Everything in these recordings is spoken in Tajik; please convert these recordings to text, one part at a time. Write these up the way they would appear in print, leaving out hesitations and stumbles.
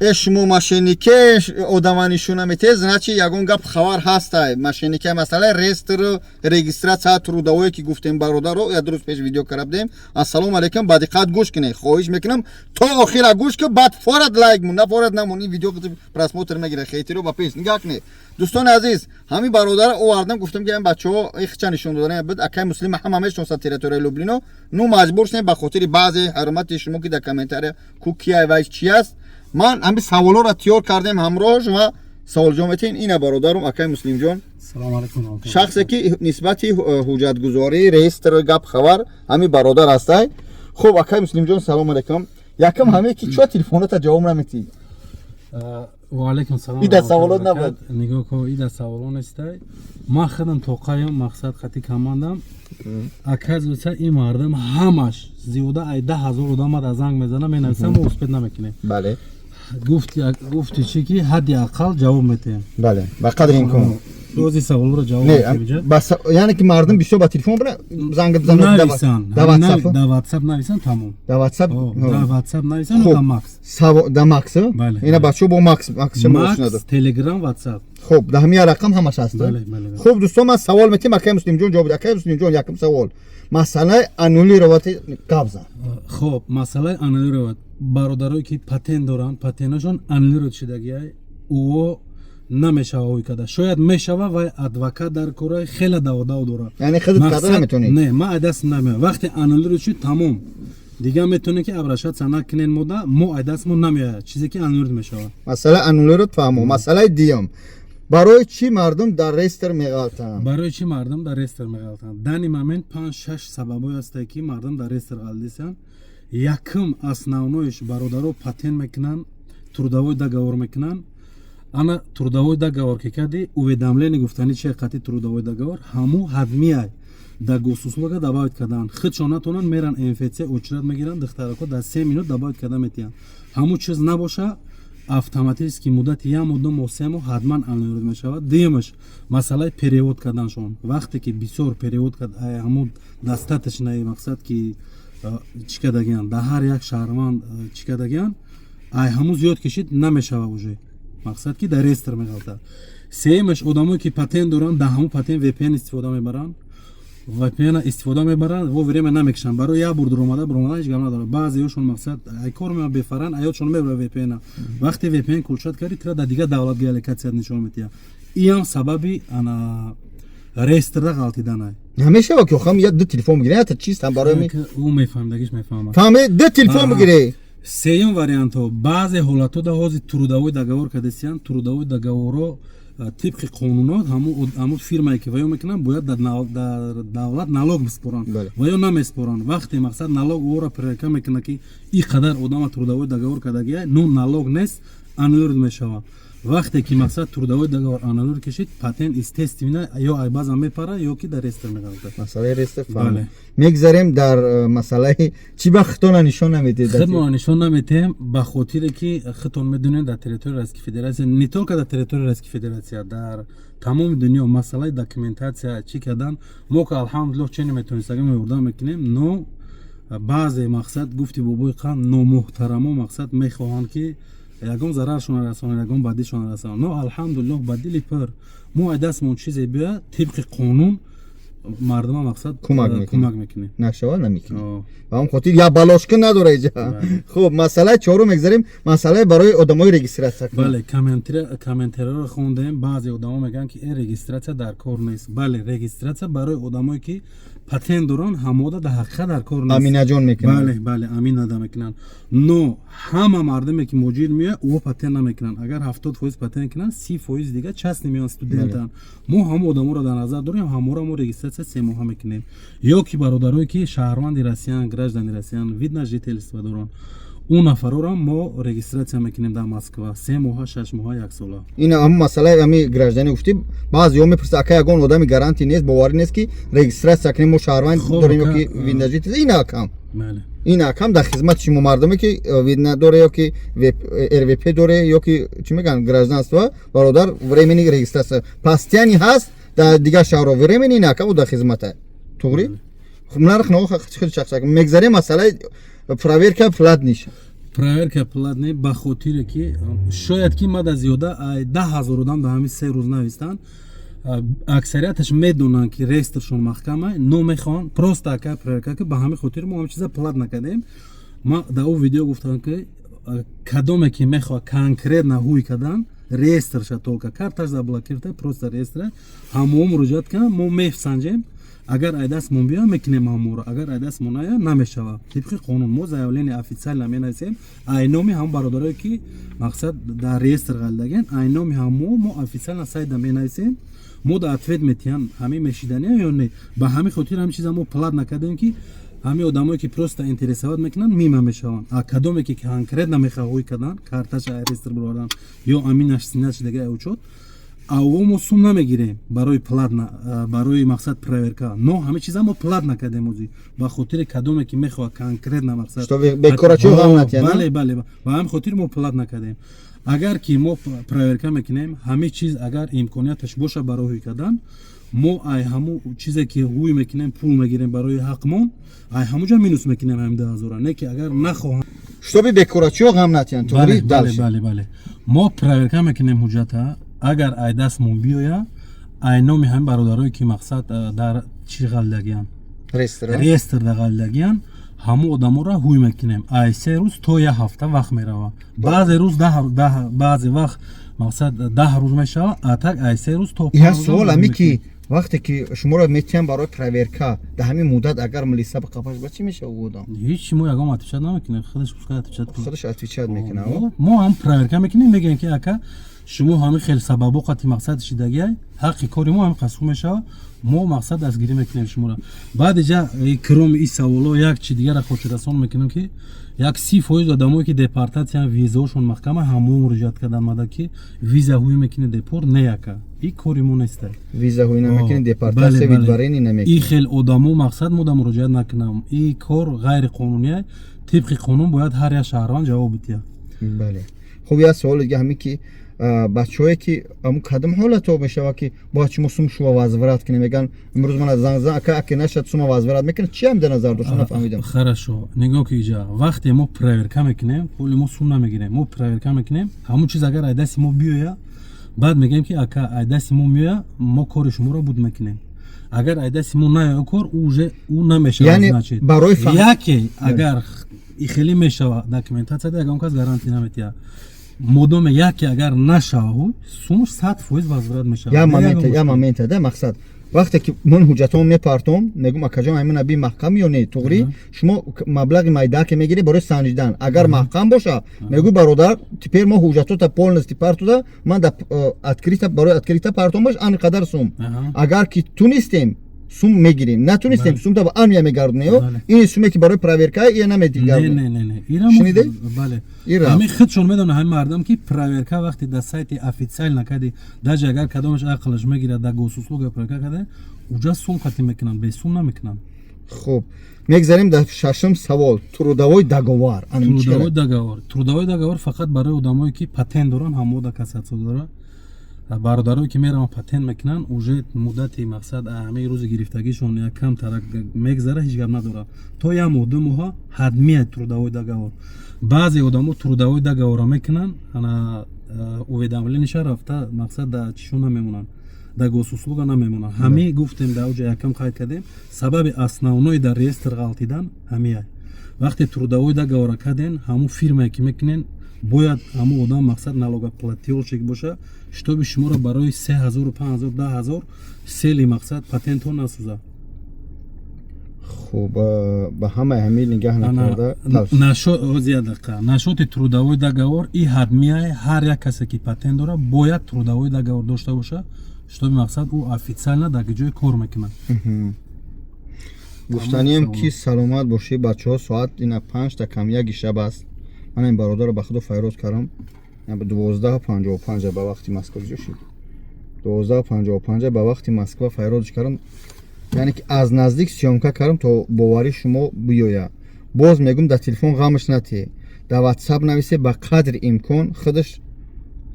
Э, шумо мошеннике, одама нишона метед, значит, ягон гап хабар ҳастай. Мошеннике, масъалаи реестр, регистрация трудовое ки гуфтем, бародаро, як рӯз пеш видео карда будем. Ассалому алайкум, ба диққат гӯш кунед. Хоҳиш мекунам, то охира гӯш кун, баъд форад лайк мун, нафорад намун, ин видео просмотр мегирад, хейтеро ба пеш. Нигоҳ кунед. Дӯстони азиз, ҳамин бародара овардам, гуфтам, ки ин бачаҳо ихча нишон додан буд. Акай Муслим ҳама мешиносад территорияи Люблино. Ну, маҷбур шудем ба хотири баъзе ҳурмати шумо, ки дар комментария ку кияй вай чи аст. Ман ҳамин саволҳоро тиёр кардем ҳамроҳш ва саволҷо метиҳем. Ина бародарум, акай Муслимҷон. Салому алайкум. Шахсе ки нисбати ҳуҷҷатгузорӣ, реестр гап хабар ҳамин бародар ҳастай. Хуб, акай Муслимҷон, салому алайкум. Якам ҳаме ки чо телефонота ҷавоб наметиҳӣ? Ва алайкум салом. Ида саволот набуд? Нигоҳ кун, ида саволо нестай. Ман худам тоқаем, мақсад, қати командам. Оказывается, ин мардум ҳамаш зиёда ай 10 000 одам ада занг мезана, менависам, мо успеть намекунем. Гуфти чӣ ки ҳадди ақал ҷавоб метиҳем. Бале, ба қадри имкон. Рози саволро ҷавоб Не, метиҳем иҷа. Яъне ки мардум бисёр ба телефон бира занг бизанад? Нависан. Да WhatsApp? Да WhatsApp нависан, тамом. Да WhatsApp. Да WhatsApp нависан. Хуб. Да Макс. Да Макс. Бале. Ина бачаҳо бо Макс, Макс шумо Макс, ошнадо. Телеграм, WhatsApp. Хуб, да ҳамин рақам ҳамаш ҳаст. Бале. Хуб, дӯстон, ман савол метиҳам, акай Муслимҷон ҷавоб диҳад. Акай Муслимҷон, якум савол, масъалаи аннулировать гап зан. Хоб, масъалаи аннулировать. Бародарое ки патент доранд, патенташон аннулировать шудагиай, ӯо намешава ой карда. Шояд мешава, вай адвокат дар кораи, хеле даводав дорад. Яъне худат карда наметонӣ? Не, ман айдаст намеоям. Вақте аннулировать шуд, тамом, дигар метавонем ки обращаться накунен мода, мо айдастмо намеояд чизе ки аннулировать мешавад. Масъалаи аннулировать фаҳмо. Масъалаи дуюм, барои чӣ мардум дар реестр меғалтанд? Барои чӣ мардум дар реестр меғалтанд? Данный момент панҷ, шаш сабабҳое ҳастае, ки мардум дар реестр ғалтисанд. Якум, основноиш, бародаро патент мекунанд, трудовой договор мекунанд. Ана трудовой договор ки карди, уведомление гуфтани чи қати трудовой договор ҳаму ҳадмиай дар Госуслуга добавить кардан. Худшон натонанд, меран МФЦ, очередь мегиранд, духтарако дар 3 минут добавить карда метиҳанд. Ҳаму чиз набоша, автоматически муддати як моҳ, 2 моҳ, 3 моҳ ҳатман аннулировать мешавад. Дуюмаш, масъалаи перевод карданшон. Вақте ки бисёр перевод кард, ҳамун достаточный, мақсад, ки чӣ кардагиянд, дар ҳар як шаҳрванд чӣ кардагиянд, ай ҳамун зиёд кишид, намешава уже, мақсад, ки дар реестр меғалтад. Сеюмаш, одамое ки патент доранд, дар ҳамун патент VPN истифода мебаранд. VPN истифода мебаранд, во время намекушанд. Барои як бур дуромада буромада ҳеҷ гап надорад. Баъзеҳошон, мақсад, ай кор меояд, бефаранд, аётшон мебарад VPN. Вақте VPN включать кардӣ, тира дар дигар давлат геолокатсия нишон медиҳад. Иам сабаби ана реестрда ғалтиданай. Намешава ки охам як ду телефон бигирӣ, ята чист барои ми? Ӯ мефаҳмидагиш мефаҳмад. Фаҳме, ду телефон бигирӣ. Сеюм вариантҳо, баъзе ҳолатҳо да ҳозир трудовой договор кардасиянд. Трудовой договоро тибқи қонунот ҳамун фирмае ки ваё мекунанд, бояд дар давлат налог биспоранд. Ва ё намеспоранд. Вақте, мақсад, налог ӯро проверка мекунад, ки ин қадар одама трудовой договор кардагия, ну налог нест, аннулировать мешавад. Вақте ки, мақсад, трудовой договор аннулировать кашид, патент естественно ё айбаза мепара, ё ки дар реестр меғалтад. Масъалаи реестр фаҳм. Мегзарем дар масъалаи чӣ ба худтона нишон намедиҳед? Худмона нишон наметиҳем, ба хотире ки худтон медонед, дар территорияи Российской Федерация, не только дар территорияи Российской Федерация, дар тамоми дунё масъалаи документация чӣ кардан, мо ки, алҳамдулиллоҳ, чени метавонистагӣ меёрдам мекунем, но баъзе, мақсад, гуфти бобои қанд, номуҳтарамо, мақсад, мехоҳанд, ки ягон зараршона расонанд, ягон бадишона расонанд. Но, алҳамдулиллоҳ, ба дили пур мо ай дастмон чизе биёяд, тибқи қонун мардума, мақсад, кӯмак кӯмак мекунем. Нашава, намекунем. Ба ҳам хотир як балошка надора иҷа. Хуб, масъалаи чорум мегзарем, масъалаи барои одамои регистрация. Бале, комментариро хондем. Баъзе одамо мегӯянд, ки регистрация дар кор нест. Бале, регистрация барои одамое ки патент доранд, ҳамода дар ҳақиқат дар кор нест. Аминаҷон мекунанд. Бале, аминада мекунанд. Но ҳама мардуме ки муҳоҷир меояд, ӯ патент намекунанд. Агар 70% патент кунанд, 30% дига частный меоянд, студентанд. Мо ҳама одаморо дар назар дорем, ҳаморо мо регистрация 3 моҳа мекунем. Ё ки бародарое ки шаҳрванди Россиян, граждани Россиян, вид на жительство доранд, ӯ нафарора мо регистрация мекунем дар Москва 3 моҳа, 6 моҳа, як сола. Ин ҳам масъалаи ҳами граждани гуфтӣ. Баъзеҳо мепурсанд: ака, ягон одами гарантӣ нест, боварӣ нест, ки регистрация кунем, мо шаҳрванд дорем ё ки вид на жительство? Ин акам, ин акам дар хизмати шумо, мардуме ки вид на доре ё ки РВП доре, ё ки чӣ мегӯянд, гражданство, бародар, временный регистрация постоянный ҳаст дар дигар шаҳрҳо, временный ин акам дар хизмата. Туғри, нарх наво хеле чақчак. Мегзарем масъалаи проверка платныйша. Проверка платный ба хотире ки шояд ки мада зиёда ай 10 000 одам дар ҳамин 3 рӯз навистанд. Аксарияташ медонанд, ки реестршон маҳкама, номехоҳанд просто, ака, проверка ки. Ба ҳамин хотир мо ҳамин чиза плат накардем. Ма дар о видео гуфтам, ки кадоме ки мехоҳад конкретно ҳуй кардан реестрша, только карташ заблокировать, просто реестра ҳамоҳо муроҷиат кунанд, мо месанҷем. Агар ай дастмон биёяд, мекунем ҳаморо, агар ай дастмон наояд, намешавад. Тибқи қонун мо заявление официально менависем ай номи ҳамон бародарое, ки мақсад дар реестр ғалидаген. Ай номи ҳамо мо официально сайта менависем, мо да ответ метиҳам, ҳамин мешидания ё не. Ба ҳамин хотир ҳамин чиза мо плат накардем, ки ҳамин одамое, ки просто интересовать мекунанд, мима мешаванд. А кадоме ки конкретно мехоҳад ҳуй кардан, карташа ай реестр бировардан ё аминаш синаш дига учёт, аво мо сум намегирем барои платно, барои мақсад проверка. Но ҳамин чиза мо плат накардем ози ба хотири кадоме ки мехоҳад конкретно мақсад. Чтобы бекорачиҳо ғам натиҳанд. Бале, ба ҳамин хотир мо плат накардем. Агар ки мо проверка мекунем, ҳамин чиз агар имконияташ боша барои ҳуй кардан, мо ай ҳамун чизе ки ҳуй мекунем, пул мегирем барои ҳақмон, ай ҳамуҷа минус мекунем ҳамин 10 000-а. Не ки агар нахоҳам. Чтобы бекорачиҳо ғам натиҳанд, туғри? Бале, мо проверка мекунем ҳуҷҷата. Агар ай дастмон биёя, ай номи ҳамин бародарое, ки мақсад дар чӣ ғалидагиянд, реестрда ғалидагиянд, ҳамун одаморо ҳуй мекунем. Ай 3 рӯз то як ҳафта вақт меравад. Баъзе рӯз баъзе вақт мақсад 10 рӯз мешавад, а так ай 3 рӯз то Я суол ами, ки вақте ки шуморо метиҳам барои проверка, дар ҳамин муддат агар милиса ба қафаш, ба чӣ мешавад одам? Ҳеҷ, мо ягон отвечать намекунем, худаш пускай отвечать кунад. Худаш отвечать мекунад. Мо ҳам проверка мекунем, мегӯем, ки ака, шумо ҳамин хел сабабо қати мақсад шидагиай, ҳаққи кори мо ҳамин қасм мешавад, мо мақсад дастгирӣ мекунем шуморо. Баъд иҷа кроми ин саволо як чи дигара хотиррасон мекунем, ки як 30% одамое, ки депортатсиян, визаошон маҳкама, ҳамо муроҷиат кардан мада, ки виза ҳуй мекунӣ, депорт не, яка и кори мо неста. Виза ҳуй намекунӣ, депортатсия, выдворение намекунӣ. И хел одамо мақсад мо да муроҷиат накунам, и кор ғайриқонуние. Тибқи қонун бояд ҳар як шаҳрванд ҷавоб бидиҳад. Бале, хуб, як суоли дига ҳамин, ки бачаҳое, ки аму кадом ҳолато мешавад, ки бояд шумо сум шумо возврат кунем, меган. Имрӯз мана занг зан, ака, аки нашад, сума возврат мекунад, чи ҳам дар назар дошта, нафаҳмидам. Хорошо, нигоҳ ки иҷа вақте мо проверка мекунем, пули мо сум намегирем. Мо проверка мекунем, ҳамун чиз агар ай дасти мо биёя, баъд мегӯем, ки ака, ай дасти мо меоя, мо кори шуморо буд мекунем. Агар ай дасти мо наоя, кор уже ӯ намешавад. Значит, барои яке агар хеле мешава, документатсияда ягон кас гарантия наметиҳад. Модоме яке агар нашава, сумаш 100% возврат мешавад. Я момента, я момента да, мақсад, вақте ки ман ҳуҷҷатҳомо мепартом, мегӯм: «Акаҷон, ҳамин би маҳкам ё не?» Туғри, шумо маблағи майдаке мегирӣ барои санҷидан. Агар маҳкам боша, мегӯй: «Бародар, теперь мо ҳуҷҷатҳота полностью партода, ман да открыто, барои открыто партом бош, ан қадар сум. Агар ки тунистем, сум мегирем, натунистем, сумта ба армия мегардонем. Ин суме, ки барои проверка, ия намедигардонем.» Шуниде? Бале, ҳамин худшон медонад, ҳамин мардам, ки проверка вақте дар сайти официально кади, даже агар кадомаш ақлаш мегирад, дар Госуслуга проверка када, уҷа сум қатӣ мекунанд, бесум намекунанд. Хуб, мегзарем дар шашум савол: трудовой договор. Трудовой договор. Трудовой договор фақат барои одамое, ки патент доранд, ҳамода касатсо дорад. Бародарое, ки мераванд, патент мекунанд, уже муддати мақсад ҳамаи рӯзи гирифтагишон як кам тарак мегзара, ҳеҷ гап надорад, то як моҳ, 2 моҳа ҳатмия трудовой договор. Баъзе одамо трудовой договора мекунанд, ана уведомлениша рафта, мақсад да чишон намемонанд, дар Госуслуга намемонанд. Ҳамин гуфтем, дар оҷа якам қайд кардем, сабаби основной дар реестр ғалтидан ҳамия. Вақте трудовой договора карден, ҳамун фирмае, ки мекунен, бояд ҳамун одам мақсад налогоплательщик боша, чтобы шуморо барои 3000, 5000, 10 000 сели мақсад патентҳо насӯзад. Хуб, ба ҳамаи ҳамин нигаҳ накарда. Дақиқа, насчёти трудовой договор и ҳатмияе. Ҳар як касе, ки патент дорад, бояд трудовой договор дошта бошад, чтобы мақсад ӯ официально дар ҷое кор мекунад. Гуфтанием, ки саломат бошӣ, бачаҳо. Соат ина 4:45 шаб аст. Ман ин бародарро ба худо файроз кардам 12:55 ба вақти Москва. Ҷо шид? 12:55 ба вақти Москва файрозш кардам, яъне ки аз наздик съёмка кардам, то боварӣ шумо биёяд. Боз мегӯм, дар телефон ғамаш натиҳе, дар Ватсап нависе, ба қадри имкон худаш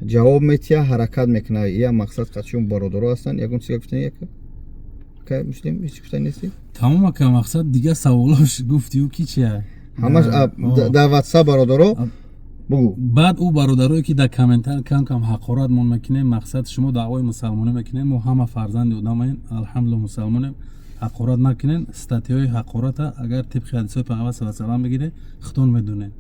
ҷавоб метиҳа, ҳаракат мекунад. Я мақсад қатшон бародаро ҳастанд. Ягон чиз гуфтани, яка муслим, ҳеҷ гуфтани нестӣ? Тамом, ака, мақсад дига саволош гуфтиу ки чия? Ҳамаш дар WhatsApp, бародаро, бугӯ. Баъд ӯ бародарое, ки дар комментар кам кам ҳақорат мон мекунем, мақсад шумо даъвои мусалмонӣ мекунем, мо ҳама фарзанди одамаем, алҳамдулилла, мусалмонем. Ҳақорат накунем. Статьяҳои ҳақората агар тибқи ҳадисҳои Пайғамбар са салам бигиред, худтон медонед.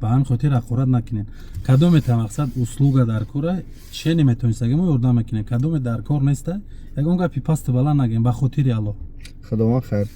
Ба ҳамин хотир ҳақорат накунем. Кадомета мақсад услуга дар кора чени метонистаги, мо ёрдам мекунем. Кадоме дар кор неста, ягон гапи пасту баланд нагем, ба хотири Аллоҳ. Худованд хайр.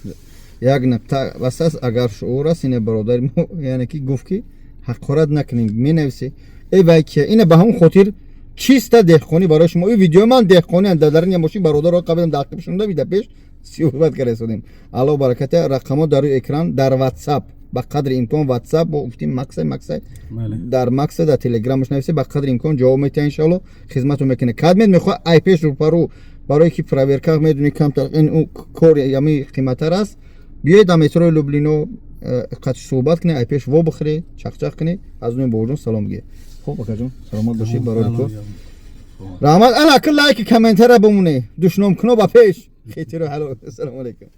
Як нукта бас аст, агар шуур аст, ине бародари мо, яъне ки гуфт, ки ҳақорат накунем, менависе э вай кия. Ина ба ҳамон хотир чиста деҳқонӣ барои шумо ин видеои ман деҳқонӣ дар дарини мошин, бародаро, қаблан дар ақиб шунда вида пеш суҳбат карда истодем. Алло бараката. Рақамҳо дар рӯи экран, дар WhatsApp, ба қадри имкон WhatsApp бо гуфтим, максай максай. Бале. Дар макса, дар телеграмаш нависе, ба қадри имкон ҷавоб метиҳа, иншоалло, хизматро мекунад. Кадмед мехоҳад ай пеш рӯпарӯ, барое ки проверка, медуни, камтар ин кор ями қиматтар аст, биёед дар метрои Люблино, қати суҳбат кунед, ай пеш во бихӯре, чақчақ кунед, аз нуи бобоҷон салом бигӯед. Хуб, акаҷон, саломат бошед, барори кор раҳмат. Ана ки лайки, комментара бимоне, душномкуно ба пеш хетиро. Ҳало, ассалому алайкум.